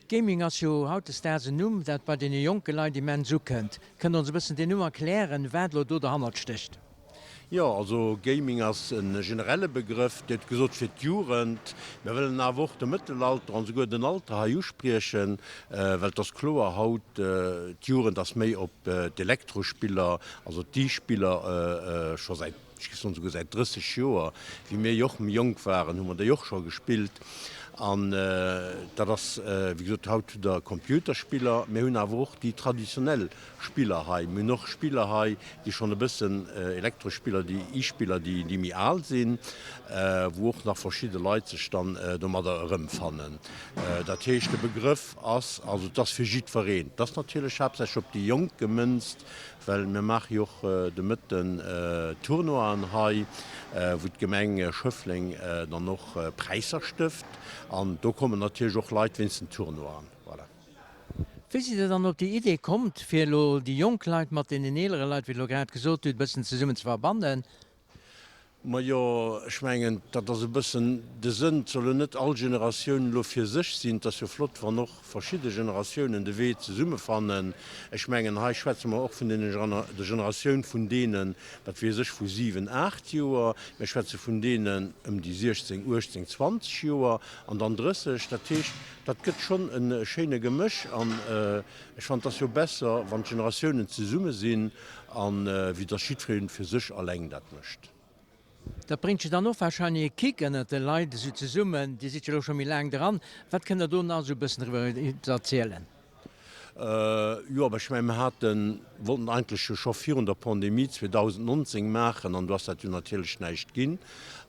Gaming ass jo hautdesdaags en Numm, dat bei deene jonke Leit immens ukënnt. Kënnt Der ons e bëssen deen Numm erklären, wat elo do derhannert stécht? Jo, also Gaming ass e generelle Begrëff, Dir hutt gesot fir d'Jugend. Mir wëllen awer och de Mëttelalter an esouguer den Alter hei uspriechen, well et ass kloer haut, d'Jugend ass méi op d'Elektrospiller, also d'E-Spiller scho säit Ech géif soen, souguer säit 30 Joer. Wéi mir jo och méi jonk waren, hu mer déi och scho gespillt. An dat ass, wéi gesot, haut hutt Der Computerspiller, mir hunn awer och déi traditionell Spiller hei. Mir hunn och Spiller hei, déi schonn e bëssen, Elektrospiller, déi E-Spiller, déi méi al sinn, wou och nach verschidde Leit sech dann domadder erëmfannen. Dat heescht, de Begrëff ass, also et ass fir jiddwereen. Et ass natierlech haaptsächlech op déi Jonk gemënzt, Well mir maache jo och de Mëtten Tournoien hei, wou d'Gemeng Schëffleng dann och Präisser stëft. An do kommen natierlech och Leit wéinst den Tournoien. Voilà. Wéi sidd Der dann op déi Idee kommt, fir elo déi jonk Leit mat deenen eelere Leit, wéi Der elo grad gesot hutt, e bëssen zesummen ze verbannen? Majo, ech mengen, dat ass e bëssen de Sënn. Et soll jo net all Generatioun elo fir sech sinn. Et ass jo flott, wann och verschidde Generatiounen de Wee zesummefannen. Ech mengen, hei schwätze mer och vun deene, der Generatioun vun deenen, wat weess ech, vu siwen, aacht Joer. Mir schwätze vun deenen ëm déi 16, 18, 20 Joer an dann 30. Dat heescht, dat gëtt schonn e schéine Gemësch. An ech fannen, et ass jo besser, wann d'Generatiounen zesumme sinn, An wéi dass jiddwereen fir sech alleng dat mécht. Dat bréngt jo dann och wahrscheinlech e Kick ënnert de Leit esou zesummen. Dir sidd jo elo scho méi laang dran. Wat kënnt Der do nach esou e bëssen driwwer erzielen? Jo, awer ech mengen, mir haten, wollten eigentlech jo scho virun der Pandemie 2019 maachen an do ass dat jo natierlech näischt ginn.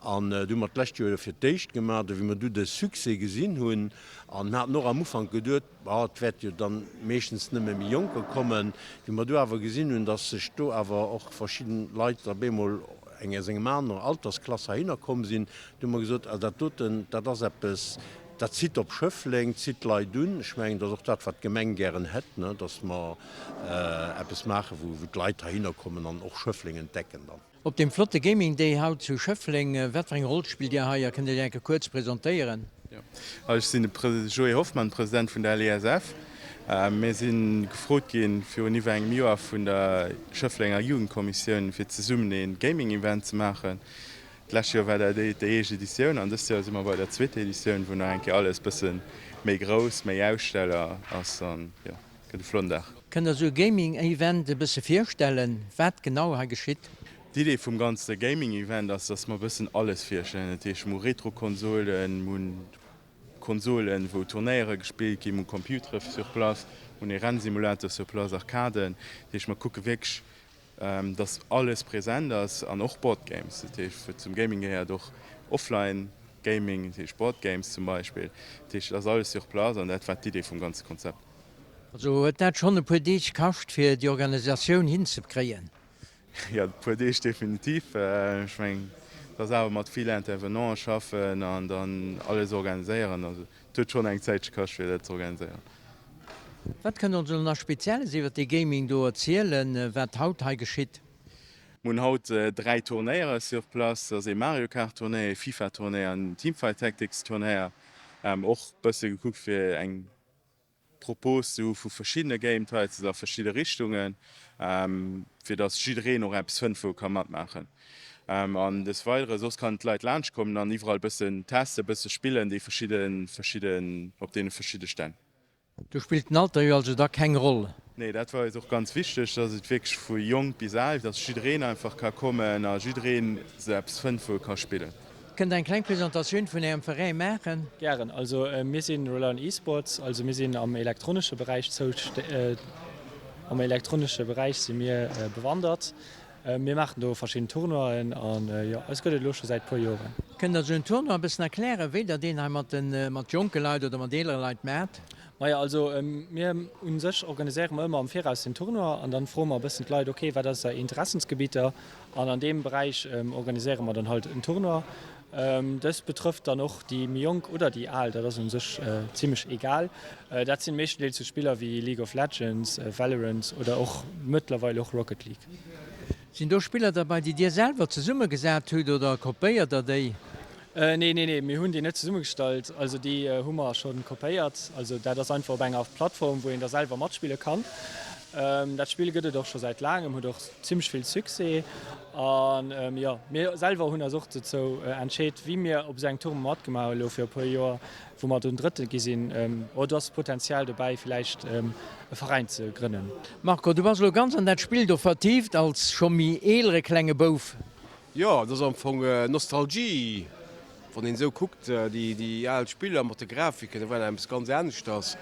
An du hu mer d'lescht Joer jo fir d'éischt gemaach, do wéi mer du de Succès gesinn hunn an haten och am Ufank geduet, Bah, et wäert jo dann meeschtens nëmme méi Jonker kommen. Wéi mer do awer gesinn hunn, dass sech do awer och verschidden Leit op eemol eng aus engem anere Altersklass heihinner komm sinn, du hu mer gesot, also dat doten, dat ass eppes, dat zitt op Schëffleng, zitt d'Leit un. Ech mengen, dat ass och dat, wat d'Gemeng gären hätt, ne, dass mer eppes maachen, wou d'Leit heihinner kommen an och Schëffleng entdecken dann. Op deem flotte Gaming Day haut zu Schëffleng, wat fir eng Roll spillt Dir hei a kënnt Dir Iech eng Kéier kuerz presentéieren? Jo, ech sinn de Joé Hoffmann, President vun der LESF. Mir si gefrot gi virun iwwer engem Joer vun der Schëfflenger Jugendkommissioun, fir zesummen ee Gaming Event ze maachen. D'lescht Joer war dat déi éischt Editioun an dëst Joer si mer bei der zweeter Editioun, wou nach eng Kéier alles bësse méi grouss, méi Aussteller ass an jo. Gëtt e flotten Dag. Kënnt der sou e Gaming Event e bësse virstellen, wat genau hei geschitt? D'Idee vum ganze Gaming Event ass, dass mer e bëssen alles virstellen. Dat heescht, mer hu Retro-Konsolen, mer hunn Konsolen, wou Turnéiere gespillt ginn, mer hu Computere sur place, mer hunn ee Rennsimulator sur place, Arcaden. Dat heescht, mer kucke wierklech, dass alles present ass an och Board Games. Dat heescht, wat zum Gaming gehéiert, och Offline Gaming, dat heescht Board Games zum Beispill. Dat heescht, et ass alles sur place an dat war d'Idee vum ganze Konzept. Also huet dat schonn e puer Deeg kascht fir déi Organisatioun hinzekréien? Jo, e puer Deeg definitiv. Ech mengen, et ass awer mat vill Intervenanten schaffen an dann alles organiséieren. Also et huet schonn eng Zäitche kascht fir dat ze organiséieren. Wat kënnt ons elo nach Spezielles iwwert dee Gaming do erzielen, wat haut hei geschitt? Mir hunn haut 3 Turnéiere sur place, dat ass ee Mario Kart Turnéier, ee FIFA Turnéier an en Teamfight Tactics Turnéier. Och bësse gekuckt fir eng Propos ze hu vu verschiddene Game Titles a verschidde Richtungen, fir dass jiddereen och eppes fënnt, wou e ka matmaachen. An des Weidere soss kann d'Leit laanscht kommen an iwwerall bëssen testen, bësse spillen, déi verschidde verschidden op deene verschidde Stänn. Do spillt den Alter jo also da keng Roll. Nee, dat war eis och ganz wichteg, dass et wierklech vu jonk bis al, dass jiddereen einfach ka kommen a jiddereen sou eppes fënnt, wou e ka spillen. Kënnt Der eng kleng Presentatioun vun Ärem Veräin maachen? Gären. Also mir si Relearn Esports, also mir sinn am elektronesche Beräich am elektronesche Beräich si mir bewandert. Mir maachen do verschidden Tournoien an jo, eis gëtt et elo scho säit puer Joren. Kënnt Der esou en Tournoi e bëssen erklären, wéi Der deen hei mat de mat jonke Leit oder mat eelere Leit maacht? Majo, also mir u sech organiséiere mer ëmmer am Viraus den Tournoi an dann froe mer e bëssen d'Leit, ok, wat ass Är Interessensgebieter? An an deem Beräich organiséiere mer dann halt en Tournoi. Dëst betrëfft dann och déi méi Jonk oder déi Al, dat ass u sech zimmlech egal. Dat sinn meeschtendeels sou Spiller wéi League of Legends, Valorant oder och mëttlerweil och Rocket League. Sinn do Spiller derbei, déi Dir selwer zesummegesat hutt oder kopéiert Der déi? Nee, nee, nee, mir hunn déi net zesummegestallt. Also déi hu mer scho kopéiert. Also dat ass einfach op enger Plattform, wou een da selwer matspille kann. Dat Spill gëtt et och scho säit laangem, huet och zimmlech vill Succès. An jo, mir selwer hunn eis och dozou entscheet, wéi mir op esou engem Tournoi matgemaach hunn elo fir e puer Joer, wou mer dunn Drëtte gi sinn, oh do ass Potenzial dobäi villäicht e Veräin ze grënnen. Marco, du bass elo ganz an dat Spill do vertiift als scho méi eelere klenge Bouf. Jo, et ass am Fong Nostalgie, wann een esou kuckt, déi al Spiller mat de Grafiken, dat war nach eppes ganz aneschters.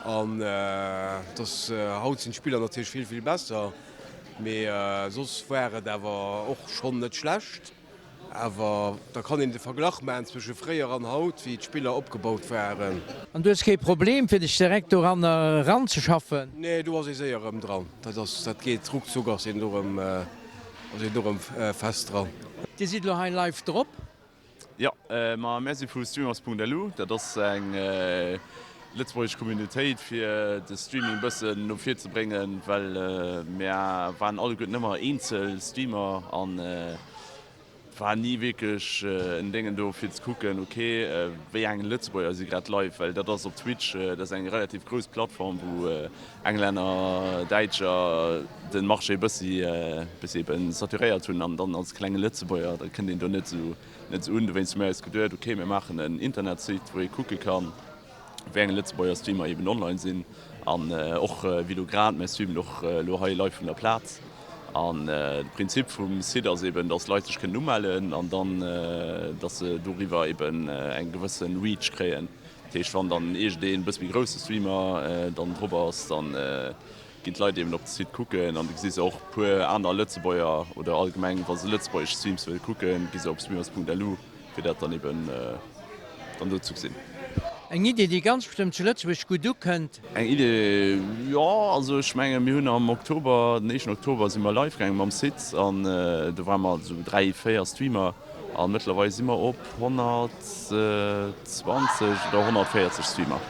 An et ass, haut sinn d'Spiller natierlech vill, vill besser, mee soss war et awer och schonn net schlecht. Awer da kann een de Verglach maachen zwësche fréier an haut, wéi d'Spiller opgebaut waren. An du hues kee Problem, fir dech direkt doranner eranzeschaffen? Nee, do ass ee séier erëm dran. Dat ass, dat geet ruckzuck ass een do erëm. Ass een do rëm fest dran. Dir sidd elo hei live drop. Jo, ma mär si vu Streamers.lu. Dat ass eng lëtzebuergesch Communautéit fir de Streaming bëssen no vir ze bréngen, well mär waren alleguerten ëmmer eenzel Streamer an war ni wierklech en Déngen do fir ze kucken, ok wéi eng Lëtzebuerger si grad live, well dat ass op Twitch, dat ass eng relativ grouss Plattform wou Englänner, Däitscher de Marché bëssi bëssi eben saturéiert hunn an dann als klenge Lëtzebuerger, da kënnt een do net esou net esou un. Dowéinst hu mir eis geduet, ok mir maachen en Internetsite wou ee kucke kann, wéi eng Lëtzebuerger Streamer eben online sinn an och wéi elo grad, mir streamen och elo hei live vun der Plaz an de Prinzip vum Site ass eben, dass Leit sech kënnen umellen an dann, dass se doriwwer eben eng gewësse Reach kréien. Dat heescht, wann dann iergendeen e bësse méi grousse Streamer dann drop ass, dann ginn d'Leit eben op de Site kucken an du gesi se och e puer aner Lëtzebuerger oder allgemeng wa se lëtzebuergesch Streams wëlle kucken, gi se op streamers.lu. Fir dat dann eben dann do ze gesinn. Eng Idee, déi ganz bestëmmt zu Lëtzebuerg gutt ukënnt. Eng Idee, jo. Also ech menge mir hunn am Oktober, den éischten Oktober si mer live gaange mam Site an do ware mer esou 3, 4 Streamer a mëttlerweil si mer op 120 oder 140 Streamer.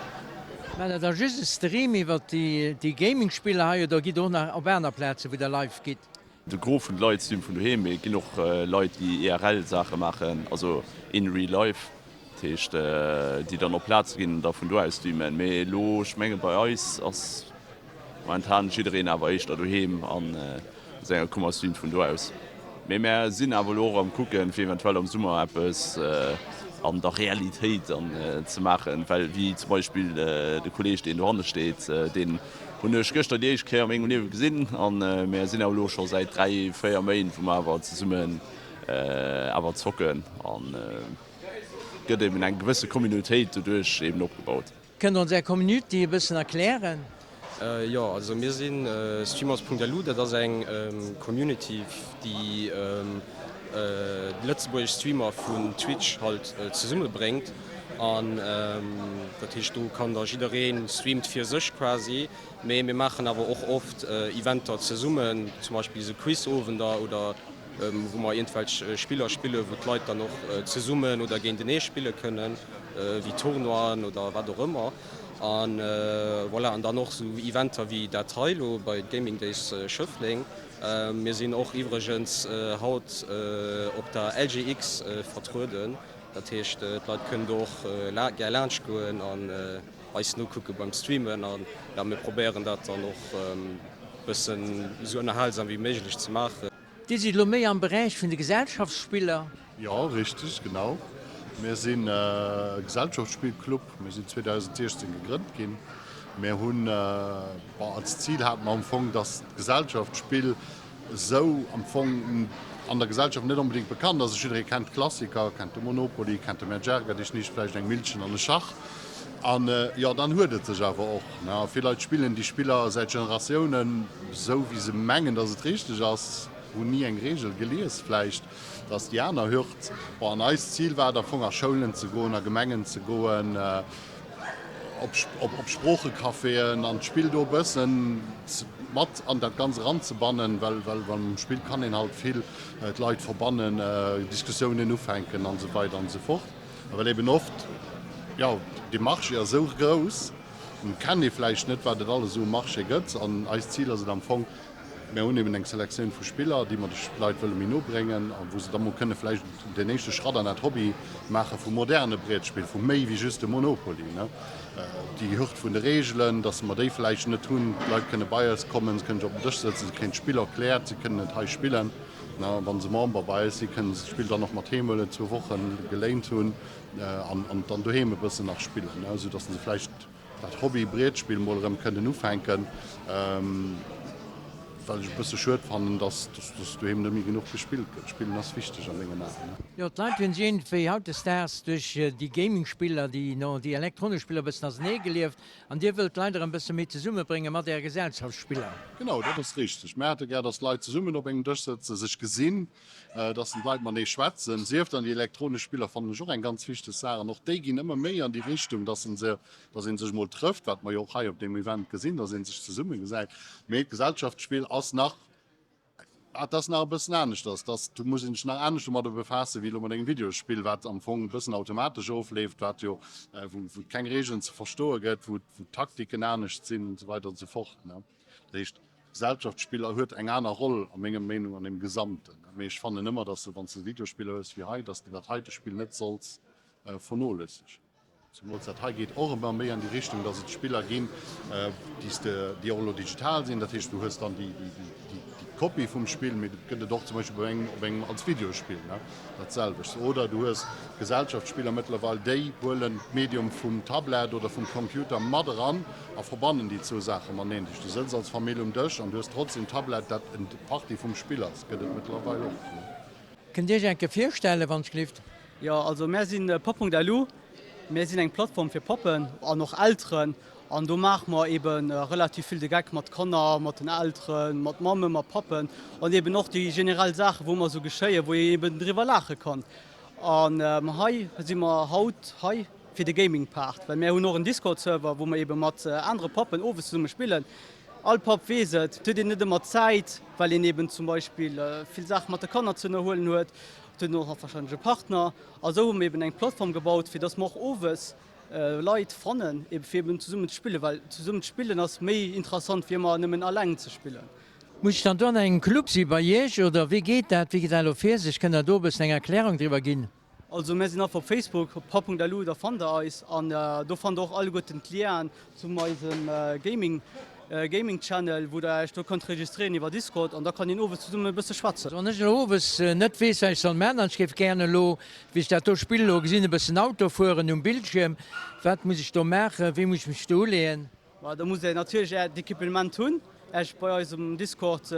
Maacht der da just e Stream iwwer déi Gaming-Spiller hei oder gitt der och nach op aner Plaze wou der live gitt? De Gros vun de Leit streamen vun doheem, mee et ginn och Leit déi IRL-Saache maachen, also in real life, dat heescht déi dann op Plaze ginn an da vun do aus streamen. Mee elo, ech menge bei eis ass momentan jiddereen awer éischter doheem an senger Kummer streamt vun do aus. Mee mär sinn awer elo och am kucken, fir eventuell am Summer eppes an der Realitéit dann ze maachen, well wéi zum Beispill de Kolleeg deen dohanne steet, deen Hunn ech gëschter déi éischt Kéier a mengem Liewe gesinn an mär sinn awer elo scho säit 3, 4 Méint wou mer awer zesummen awer zocken an gëtt eben eng gewësse Communautéit doduerch eben opgebaut. Kënnt der ons är Community e bëssen erklären? Jo, also mir si Streamers.lu, dat ass eng Community déi lëtzebuergesch Streamer vun Twitch halt zesummebréngt. An dat heescht, do kann da jidderee streamt fir sech quasi. Mee mir maachen awer och oft Eventer zesummen, zum Beispill esou Quizowender oder wou mer iergendwelch Spiller spillen, wou d'Leit dann och zesummen oder géintenee spille kënnen, wéi Tournoien oder wat och ëmmer. A voilà, an dann och esou Eventer wéi dat hei elo bei Gaming Days Schëffleng. Mir sinn och iwwregens haut op der LGX vertrueden. Dat heescht, d'Leit kënnen do och gär laanscht goen an eis nokucke beim Streamen. An jo, mir probéieren dat dann och bëssen esou ënnerhalsam wéi méiglech ze maachen. Dir sidd elo méi am Beräich vun de Gesellschaftsspiller? Jo, richteg, genau. Mir sinn e Gesellschaftsspillclub. Mir sinn 2016 gegrënnt ginn. Mir hunn, bon, als Zil hate mer am Fong, dass d'Gesellschaftsspill esou am Fong an der Gesellschaft net onbedéngt bekannt ass. Jidderee kennt d'Klassiker, kennt de Monopoly, kennt de Mensch ärger dich nicht, vläicht eng Millchen an e Schach. An jo, dann huet et sech awer och. A vill Leit spillen déi Spiller säit Generatiounen esou, wéi se mengen, datt et richteg ass, hunn ni eng Reegel gelies vläicht. Dat ass déi aner Hürd. Bon, an eist Zil war et am Fong, a Schoulen ze goen, a Gemengen ze goen, op Sproochecaféen an d'Spill do e bëssen mat an dat Ganzt eranzebannen, well mam Spill kann een halt vill d'Leit verbannen, Diskussiounen ufänken an esou weider an esou fort. A well eben oft, jo, de Marché ass esou grouss, kennt ee vläicht net, wat et alles esou um Marché gëtt. An eist Zil ass et am Fong. Mär hunn eben eng Selektioun vu Spiller, déi mer de Leit wëlle méi no bréngen a wou se da mol kënne vläicht den éischte Schratt an dat Hobby maache vum moderne Brietspill, vu méi wéi just dem Monopoly. Déi Hürd vun de Reegelen, datt mer déi vläicht net hunn. D'Leit kënne bei eis kommen, se kënnen sech op den Dësch sëtzen, se kréien d'Spill erkläert, se kënnen et hei spillen. Wa se Member bei eis sinn, kënnen se d'Spill dann och mat heem huelen, zwou Woche geléint hunn an dann doheem e bëssen nach spillen, esou datt se vläicht dat Hobby Brietspill mol erëm kënnen ufänken, well ech e bësse schued fannen, dass doheem net méi genuch gespillt gëtt. Spillen ass wichteg a mengen Aen. Jo, d'Leit hunn sech iergendwéi hautdesdaags duerch déi Gaming-Spiller, déi no déi elektronesch Spiller e bëssen ausenee gelieft an Dir wëllt d'Leit erëm e bësse méi zesummebrénge mat Äre Gesellschaftsspiller. Genau, dat ass richteg. Mir hätte gär, dass d'Leit zesummen op engem Dësch sëtzen, sech gesinn, dass d'Leit matenee schwätzen. Sief dann déi elektronesch Spiller fannen ech och eng ganz wichteg Saach an och déi ginn ëmmer méi an déi Richtung, dass en se, dass ee sech emol trëfft, wat mer jo och hei op deem Event gesinn, dass ee sech zesumme gesäit. Mee d'Gesellschaftsspill ass nach, et ass nach e bëssen aneschters, dass do muss een sech nach anescht domadder befaassen, wéi elo mat engem Videosspill, wat am Fong e bëssen automatesch ofleeft, wat jo, wou et keng Regeln ze verstoe gëtt, wou d'Taktiken anescht sinn an esou weider an esou fort. Dat heescht, Gesellschaftsspiller huet eng aner Roll a mengem Meenung an deem Gesamten. Mee ech fannen ëmmer, dass de, wann s de Videospiller hues wéi hei, dass de dat heite Spill net solls vernoléissegen. Zemools dat hei geet och ëmmer méi an déi Richtung, dass et Spiller ginn, déi s de, déi och elo digital sinn. Dat heescht, du hues dann déi Kopie vum Spill, mee et gëtt et och zum Beispill op engem, op engem als Videospill, ne, dat selwecht. Oder du hues Gesellschaftsspiller mëttlerweil, déi huelen d'Medium vum Tablet oder vum Computer mat eran A verbannen déi zwou Saache mateneen. Du sëtz als Famill um Dësch an du hues trotzdem Tablet, dat en Partie vum Spill ass. Gëtt et mëttlerweil och. Kënnt Dir Iech eng Kéier virstellen, wann ech gelift? Jo, also mär si Pop.lu. Mär sinn eng Plattform fir Pappen an och Elteren. An do maache mer ebe relativ vill de Geck mat Kanner, mat den Elteren, mat Mammen, mat Pappen an eben och déi generell Saachen, wou mer esou geschéien, wou een eben driwwer laache kann. An hei si mer haut hei. Fir de Gaming Part, well mär hunn och en Discord Server wou mer eben mat anere Pappen owes zesumme spillen. All Papp weess et, et huet een net ëmmer Zäit, well een eben zum Beispill vill Saache mat de Kanner ze ënnerhuelen huet, et huet een och nach wahrscheinlech e Partner. A sou hu mer eben eng Plattform gebaut, fir dass mer och owes Leit fannen, eben fir eben zesummen ze spillen, well zesummen ze spillen ass méi interessant wéi ëmmer nëmmen alleng ze spillen. Muss ech dann do an engem Club si bei Iech oder wéi geet dat, wéi geet dat elo vir sech? Kënnt der do e bëssen eng Erklärung driwwer ginn? Also mär sinn einfach op Facebook op pap.lu, da fannt der eis an do fannt der och alleguerten d'Lienen zum eisem Gaming Gaming Channel wou der äech do kënnt registréieren iwwer Discord an da kann een owes zesummen e bësse schwätzen. Wann ech elo owes net weess wat ech soll man an ech géif gären elo wéi ech dat do Spill elo gesinn e bëssen Auto fueren um Bildschierm, wat muss ech do maachen, wéi muss ech mech do uleeën? Ma da musst Dir natierlech Äert Equipement hunn, Äech bei eis um Discord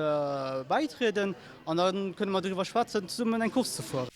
bäitrieden an da kënne mer driwwer schwätzen, zesummen eng Course ze fueren.